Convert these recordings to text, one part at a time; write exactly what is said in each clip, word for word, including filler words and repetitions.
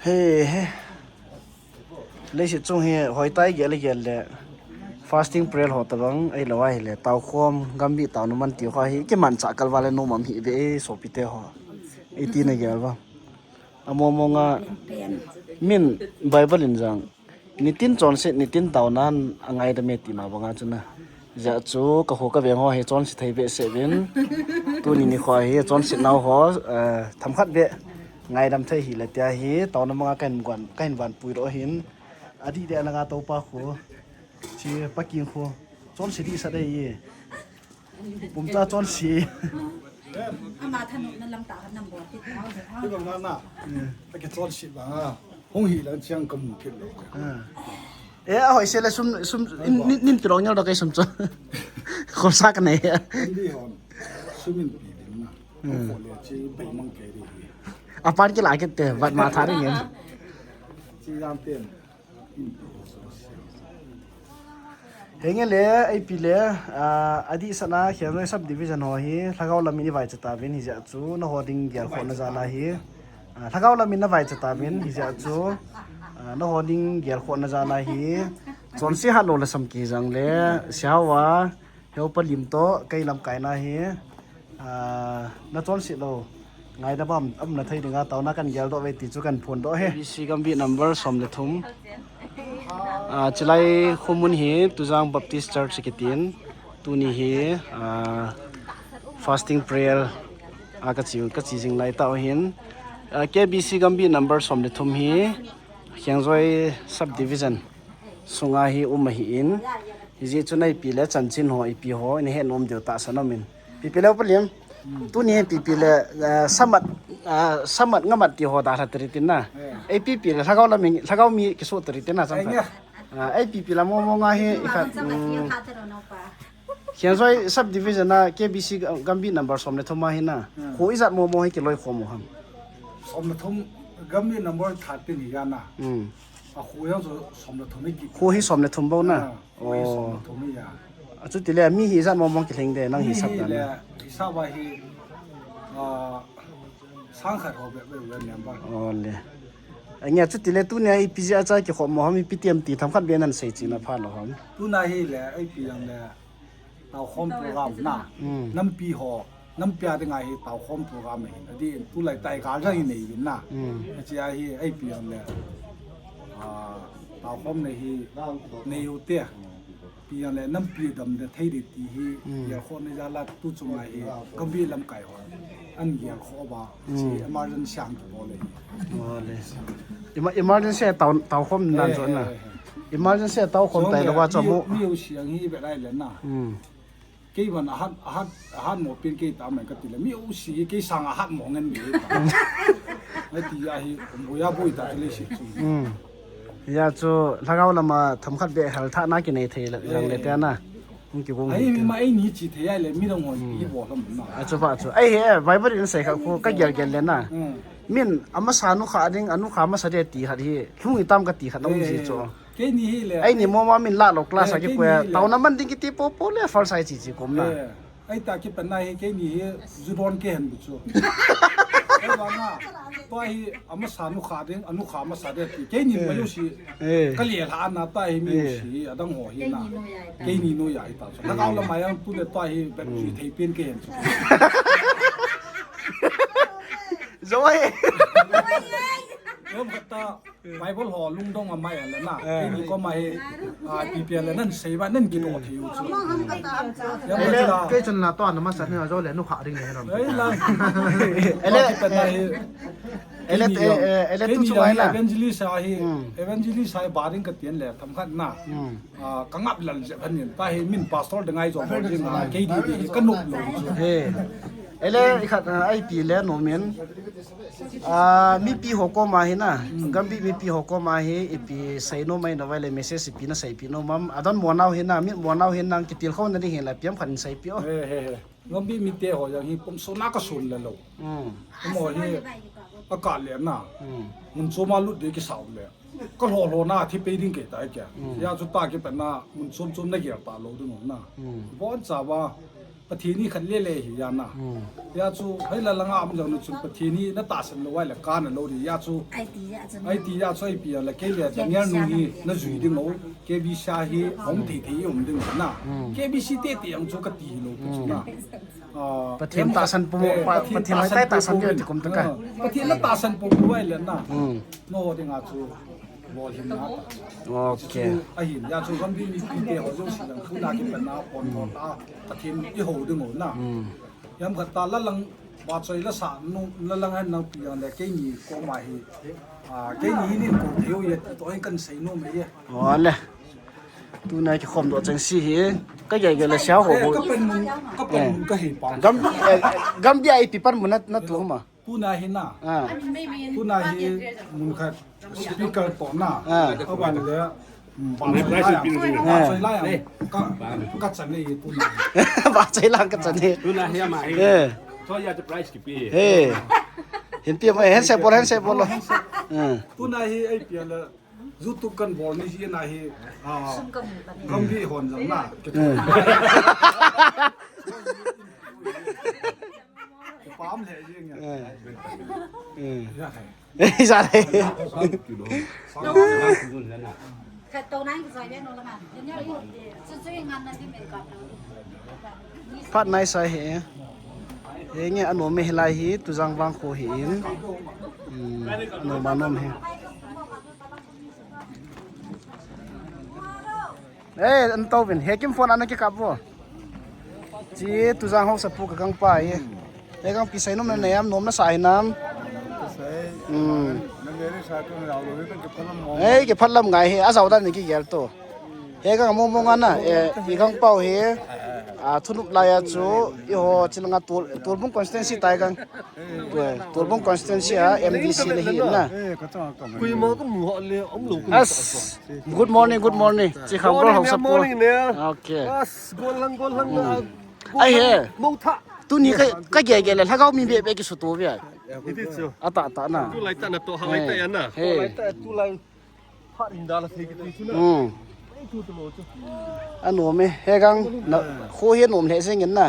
He he. Leiset chung hi hoitai gel gel le. Fasting prayer ho tabang, ahilou ahile taukhom, gambih taona man ti ho hi kimanchah kalval le nom am hih ve e, sopite ho. Iti nagel uva. Amomo nga min Bible in jong nitin chonset, nitin taona angaidam e ti ma banga chu na. Hijeh chun kakho kaveng ho hi chonse thei behseh uvin. Tuni nikho hi chonset nau ho, eh, themkhat beh ngaidam thei hile tia hi taona manga kahin van, kahin vanpui doh ahin. Adih deh langa toupa khu. Chi paking khu. Chonse dihsah deh e. Pumcha chonse. Ama thanopna lam tah khat nabol kit. Hibang na na. Akichonse banga. Hung hi lang chiang kamu kit lou. Ah. Eh, ahoise le sum, sum, nin, nin, nin pirong nyal da kai sum chu. Khomsa kanei. Andi hon. Sum in pi din na. Hmm. Ko le chi bei mang kei di. Apan kilah kit te, vat ma tha ding in. Chi jam ten. Henge le, ipi le, ah, adih sahna, Khengjoi subdivision ho hi, lhagao lam in ivaicha tauvin, hijeh chun, nangho ding gelkhohna jal a hi, ah, lhagao lam in navaicha tauvin, hijeh chun, ah, nangho ding gelkhohna jal a hi, chonse hatlou lhasam kit jongle, Siahaoa, Heupa Lim toh, kei lamkaina hi, ah, nachonset lou. Ngaidam a um, umna thei dinga taona kahin geldoh uve ti chu kahin phondoh e. B C Gambih number som le thum. Ah, chulai khomun hi Tujang Baptist Church kitin. Tuni hi, ah, fasting prayer a kachi, kachi jing lai tah u ahin. Ah, K B C Gambih number som le thum hi Khengjoi subdivision sunga hi um ahin. Hijeh chun ipi le chanchin ho, ipi ho, nahet nom diu tahsan aumin. Ipi le Upa Lim. Hmm. Tuni hi ipi ipi le, eh, samat, eh, samat ngamat ti ho dalha tari tin na. Eh. Ipi ipi le lhagao lam in, lhagao mi kisu tari tin na chang. Eh, khat. Ah, ipi ipi le momo nga hi, ikhat, mm, Khengjoi subdivision a K B C Gambih number som le thum a hi na. Hmm. Kho ijat momo hi kiloikhom u ham? Som le thum, Gambih number thirteen hi ga na. Hmm. A kho jong chu som le thum hi ki. Kho hi som le thum bou na. Ah, kho hi som le thum hi a. Oh. A chuti le mi hi ijat momo kilhing de, nang hisap dan le. Mi hi le, hisap a hi, ah, sang khat ho beh beh beh member. Oh le. Ange chuti le tunia ipi jeh a cha kikhom u ham, ipi ti ham ti themkhat beh nan sei cheh na pha lou ham. Tuna hi le, ipi jong le, taukhom program na. Hmm. Nampi ho, nampi a dinga hi taukhom program ahin. Adih in tulai tai kal jong hi nei uvin na. Hmm. Hiche a hi ipi jong le. Ah, taukhom nei hi nei u te. Ipi jong le nampi damna thei ding ti hi. Hmm. Gelkhohna jal a tu chunga hi Gambih lamkai ho. An gelkhoh uva. Hmm. Hiche emergency ang kibol e. Oh, le. Emer-, emergency tau, taukhom nan chu na. Eh, eh, eh. Emergency a taukhom tai lou va chu mi, mu. Mi u siang hi ve lai le na. Hmm. Keiman ahat, ahat, ahat mo pen kei ta mai kati le. Mi u si kei sang ahat mo ngen ve ta. Ai ti a hi, um, boya boi ta le si chu. Hmm. Hijeh chun, lhagao lam a themkhat beh hel thahna kinei thei le, eh, jong le tia na. Hung kigong. Ai, hi mi ma ei ni chi thei ai le, mi dang hon, hmm, i bol lam na. A chu ba chu. Ai he, Bible in sei kha khu, kagel gel le na. Hmm. Min, amasa nukha ding, anukha masa ding ti khat hi, lhung itam kati khat na um ji chu. Eh, keini hi le. Eini momo min la lou class a kikoi a, taona man ding kiti popo le, first a chi chi kom na. Eh, ahi ta kipat na hi, keini hi, ju don kei hen bu chu. Ahivang a, tua hi, amasa nukha ding, anukha masa ding ti. Keini ma yo si, eh, ka le lha na ta hi mi yo si, adang ho hi na. Keini noiya hi ta chu. Lhagao lam a jong tu le tua hi, bek ju thei pen kei hen chu. Joi. Em kata, Bible ho lungdong a mai le na. Eh. Keini koma hi, ah, P P L le nan sei ba nan kidoh thei u chu. Amang ham kata am cha. Ele, kei chun la to na masa ni jo le nukha ding le ram. Ei la. Ele, kata na hi. Ele, keini eh, eh, ele keini tu chu la ai hi na. Evangelist a hi. Hmm. Evangelist a hi ba ding kati le themkhat na. Hmm. Ah, ka ngap lal jep phan in. Ta hi min pastor ding ngai jo bol jing a, K D D hi ka nop lou chu. He. Ele, ikhat, ah, ipi le nom in. Ah, mipi ho koma hi na. Gambih mipi ho koma hi, ipi sei nom mai na vai le message ipi na seipi nom am. Adon mo nau hi na, mit mo nau hi na, kitilkhouna ding hi la, pi ham khat in seipi o. He, he, he. Gambih mite ho jong hi pumsona ka sun le lou. Hmm. Mo hi, a ka le na. Hmm. Mun chom a lut ding kisau le. Ka lho lho na thi pei ding kei ta kei. Hmm. Hijeh chun ta kipat na mun chom chom na gel ta lou ding na. Hmm. Bon cha ba. Pathen hi khat lele hi ya na. Ya chu hei la langa um jong na chu Pathen hi na tahsan lou vai le ka na lou ri ya chu. Ai ti ya chu ai pi ya la kei le Daniel nu hi na jui ding o. K B C hi hong thei thei um ding na. K B C te te ang chu ka ti lou ka chu na. Pathen tahsan pu mo, Pathen tahsan pu mo ti kum ta ka. Pathen na tahsan pu mo vai le na. No ding a chu. Bol hin na ta. Okay. Ahin ya chu gambi mipi te ho jouse lang tuna kipat na pon pon ta. Pathen i ho ding o na. Yam khat ta la lang ba choi la sa nu la lang han nang pi yang le keini koma hi. Keini hi nin ko theu ye to hin kan sei nom e ye. Ole. Tuna kikhom doh cheng si hi. Ka gel gel la sia ho bo. Ka pan mun ka pan mun ka hi pa. Gam, Gambih a ipi pan mun na tu ma. Tuna hi na. Tuna hi mun khat speaker to na. Aban le. Ba choi la yang ka, ka chan e tuna. Ba choi la ka chan e. Tuna hi ama hi. Choi ya prize kipe. He. Hin pi ma handshake bol, handshake bol lo. Tuna hi ai pi la YouTube kan bol ni hi na hi. Gambi hon jong na. Pam le jing ya. Ya hai. Sa le. Khat to nang ko sai le no la ma. Chu chu ngan na di me ka. Phat nai sai he. He nge anom e hilai hi Tujang vang kho hi in. Anom anom he. Eh, an to vin. He kim phone ana kikap vo. Chi Tujang ho sapu ka kang pa e. He kang pi sai nom na ne am nom na sai nam. Hmm. He ke phalam ngai he. A zau dan ni ki gel to. He kang mo mo ngana. Eh, i kang pau he. A thunup la ya chu. I ho chilanga tul, Tulbung constituency tai kang. Tulbung constituency a M D C le hi na. Kui ma ka mu ha le om lo ku. As. Good morning, good morning. Chi kham gol hausa po. Okay. As gol lang gol lang na. Ai he. Mo tha. Tuni ka ka ge ge le lhagao mi be be ki su tu ve. Iti chu. Ata ta na. Tu lai ta na to ha lai ta ya na. He. Lai ta tu lai. Phat in da la thei ki tu chu na. Hmm. Anom e, he gang na, kho hi nom le jeng in na.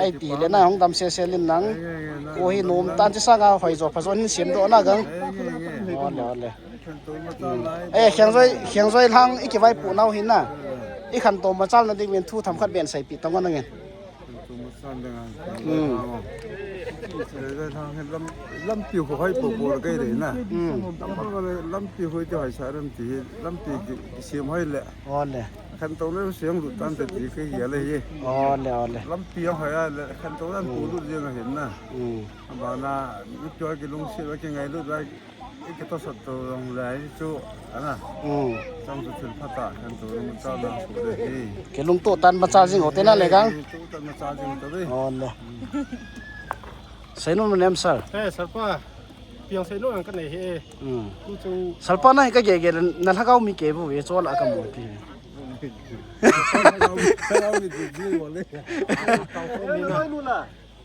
Ai ti le na, hung dam se se lin nang. Kho hi nom tan chi sanga hoi jo pha jo hin siam do na gang. Ole, ole. Eh, Khengjoi, Khengjoi lang i kivaipoh nau hin na. I khantou machal na ding vin thu themkhat ben seipi tong nang in. Lampi ho hoi po po kei le na. Lampi hoi te hoi sa lampi, lampi ki sim hoi le. Ole. Khantou le siang lut tan te ti kei ya le ye. Ole, ole. Lampi hoi a le khantou lam pu lut jeng a hin na. Ba na, ni pyo ki lungset la ki ngailut la. I ke to sot to long lai chu ana. Chang chu thil phat a khantou long cha na ko le hi. Ke lungto tan machal jing o te na le gang. Tu tan machal jing to be. Ole. Seinom nem sir. Eh, sir pa. Piang seinom ang ka nei he. Tu chu. Sir pa na hi ka ge ge na lhagao mi ke bu ve chol a ka mu pi.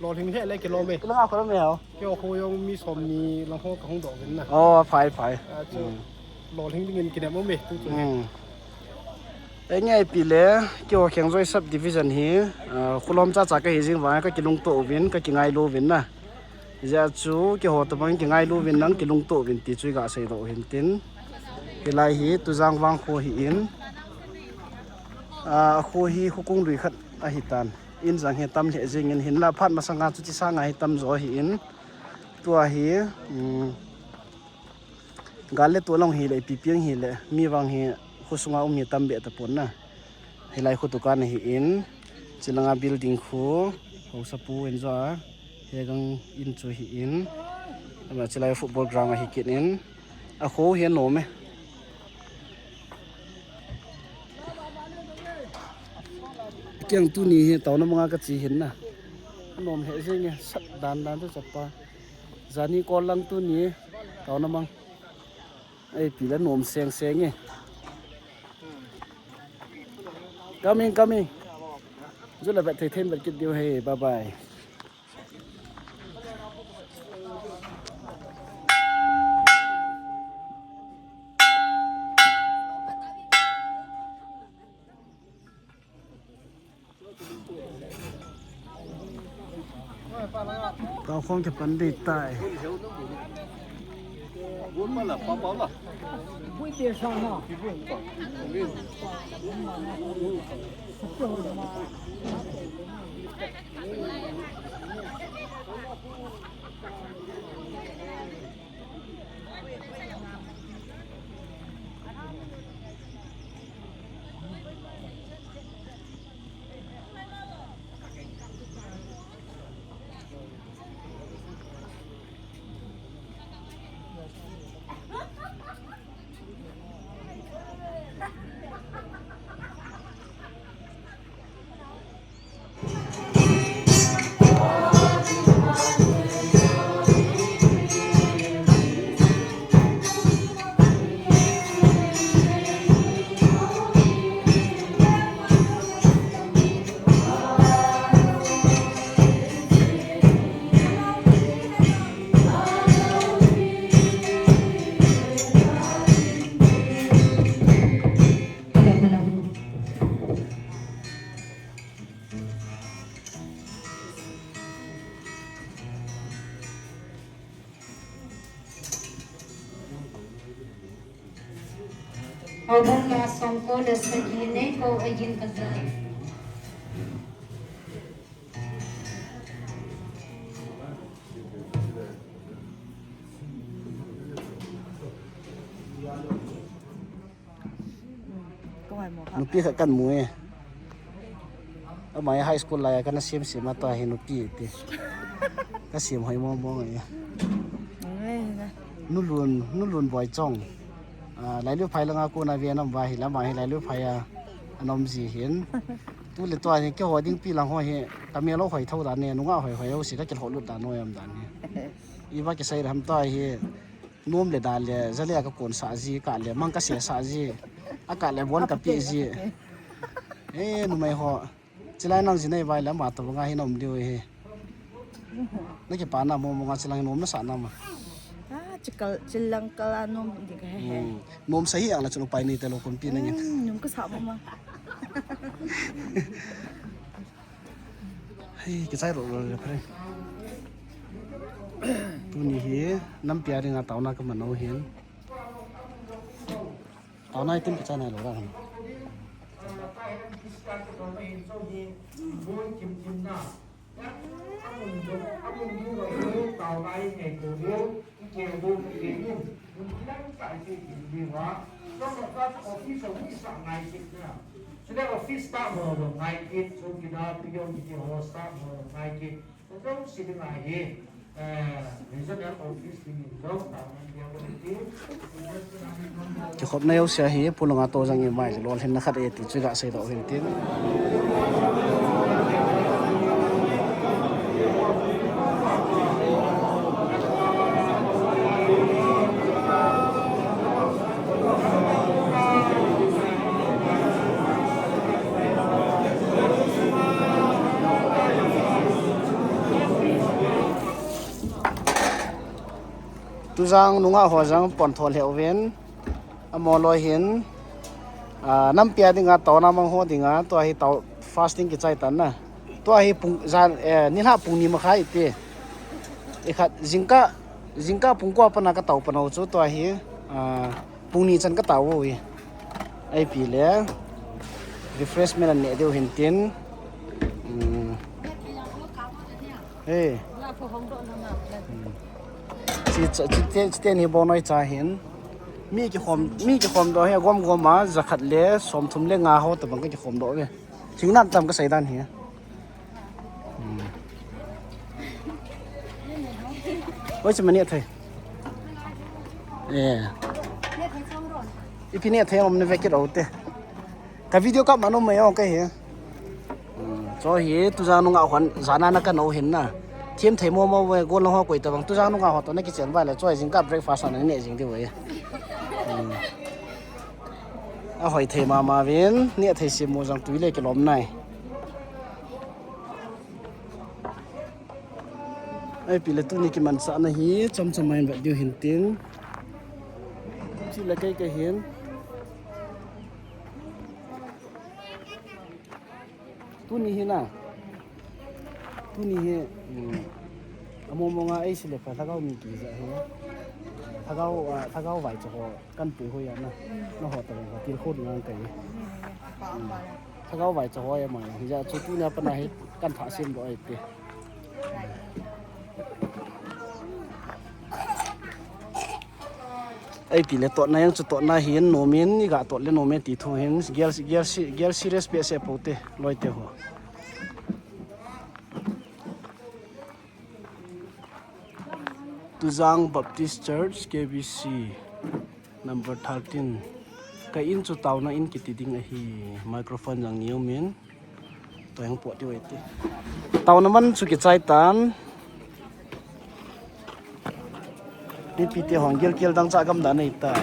Lolhing he le kilom e. Kilom a kilom e hao. Keiho jong mi som ni lang ho ka hung doh vin na. Oh, phai, phai. A chu lolhing ding in kinem um e tu chu. Hmm. Ei nge ipi le, keiho Khengjoi subdivision hi, ah, khulom cha cha ka hi jing vang ka kilungto uvin, ka kingailu uvin na. Hijeh a chu keiho tabang kingailu uvin lang kilungto uvin ti chu i ga seidoh u hin tin. Hilai hi Tujang vang kho hi in. Ah, kho hi khokong lui khat ahi tan. In jang hi tam lheh jing in hinla phat masanga chu chi sanga hi tam jo hi in. Tua hi, um, gal le tua long hi le, ipi piang hi le, mi vang hi kho sunga um hi tam be tapon na. Hilai kho dukan hi in, chilanga building kho, hausa pu in jo a, he gang in chu hi in, ama chilai football ground ahi kit in, a kho hi anom e. Kiang tuni hi taona manga ka chi hin na. Nom he jing e, sat dan dan chu chapa. Jani kol lang tuni taona mang. Ei pi la nom seng seng e. Coming, coming. Ju la vet thei thei vet kit diu he. Bye bye. Tao khong kipan ding tai. August la songko le sagi nei ko agin kajal. Nupi khat kan mu e. Ama high school lai a kana sim sim a tua hi nupi ti. Ka sim hoi mong mong e. Nulun, nulun boi chong. A, Lailu phai langa kona ve nam va hi lama hi Lailu phai a anom ji hin. Tu le tua hi keiho ding pi lang ho hi. Ka mel o hoi tho dan ne, nunga hoi hoi o si ka kil ho lut dan no yam dan hi. Iva kisai ram tua hi. Nom le dan le, jale ka kon sa ji, ka le mang ka se sa ji. A ka le bon ka pi ji. E, numei ho. Chilai nang jinei vai le ma to nga hi nom diu hi. Na kipa na mo mo nga chilang nom na sa na ma. Ah, chikal, chilang kala nom di ka he he. Hmm. Nom sa hi ang la chun upai nei te lo kumpi na ngin. Hmm, nom ka sa mo ma. Hei, kichai ro ro le pare. Tuni hi, nampi a dinga taona ka man u hin. Taona itin kichai nai lo ra ham. Chule office staff ho ngai kit, chule office staff ho ngai kit, chule office staff ho ngai kit. Kikhopna jouse hi, pulanga to jang i mai, lolhinna khat e ti chu ga seidoh hin tin. Tujang nungah ho jang pon tho lheh uvin, amoloi hin, a, nampi a dinga taona mang ho dinga, tua hi tao fasting kichai tan na. Tua hi pung, jan, eh, nilhah pung ni makhai ti. Ikhat jingkah, jingkah pung ko a pat a ka tao pan u chu tua hi, a, pung ni chan ka tao u hi. Ipi le refreshment an neh diu hin tin. Um. Hey. Um. Chi, chi, chi, chi, chi ni bo noi cha hin. Mi kikhom, mi kikhom doh hi gom gom a, jakhat le, somthum le nga ho tabang ka kikhom doh ve. Thing nam tam ka sei dan hi. Hmm. Oi, chi mani thei. Eh. Ipi ne thei om ne vekit o te. Ka video kap mano mai o ka hi. Hmm. Cho hi tujang nungah hon jana na ka no hin na. Thim thei mo mo ve gol ho koi tabang tujang nungah ho to na kichen vai le cho jing ka breakfast na ne jing di ve. Hmm. Ahoi thei mama vin, neh thei sim mo jang tui le kilom nai. Ipi le tuni kimanchahna hi, chomchom mai vet diu hin tin. Chi le kei kei hin. Tuni hi na. Tuni hi, um, Among mong a ei sile pha lhagao mi kija hi. Lhagao, ah, lhagao vaicha ho kan pui hoi a na. Na ho ta va til khut ngang kai. Lhagao vaicha ho e mai. Hija chu tuni a pat na hi kan thah sem doh ai te. Ei pi le totna jong chu totna hin nom in, i ga tot le nom e ti thu hin, gel, gel, gel serious behseh pou te, loi te ho. Tujang Baptist Church, K B C, number thirteen. Ka in chu taona in kiti ding ahi, microphone jong neo min. Tua hung pot diu ahi ti. Taona man chu kichai tan. Mipi te hung gilkel dangchah gam dan ahi ta.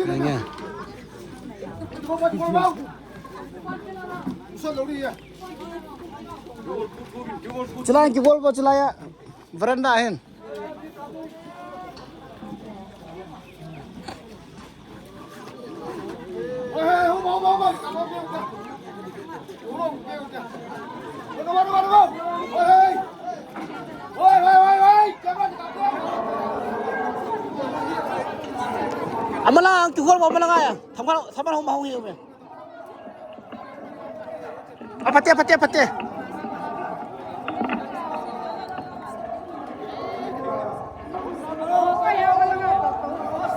Nge. Chilai kigol bo chilai a. Veranda hin. Amalang kihol mo amalang aya. Thamkal thamkal hong mahong hiu me. A, phate, phate, phate.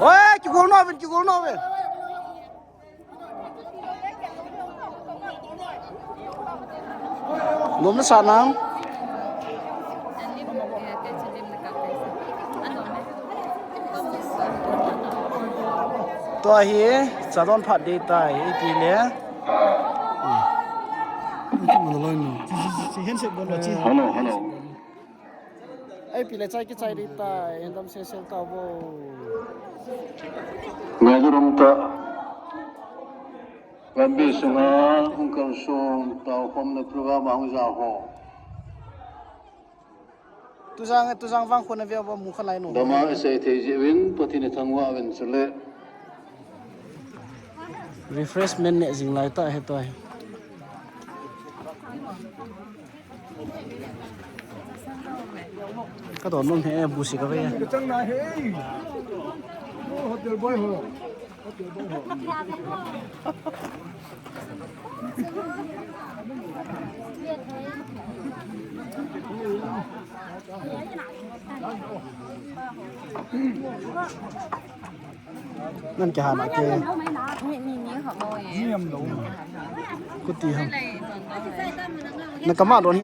Oi, kigol nom uvin, kigol nom uvin. Nom nasa nam. Tua hi, cha don phat ding tai, iti le. Hello, hello. Ei pi le chai kichai ding tai, hin dam sel sel tau vo. Ngaidam ta. Lampi sunga hung kalsong taukhomna program a hung ja ho. Tujang, tujang vang khun a via va mu kha lai nu. Dama sei thei jeh uvin Pathen in thangvah uvin chule. Refreshment ne jing lai ta he toi. Ka don nom he, bu si ka ve. Ka chang na he. Oh, hotel boy ho. Hotel boy ho. Nan kihana ke. Ni, ni, ni, ha, mo, ye. Kuti ham. Na kama don.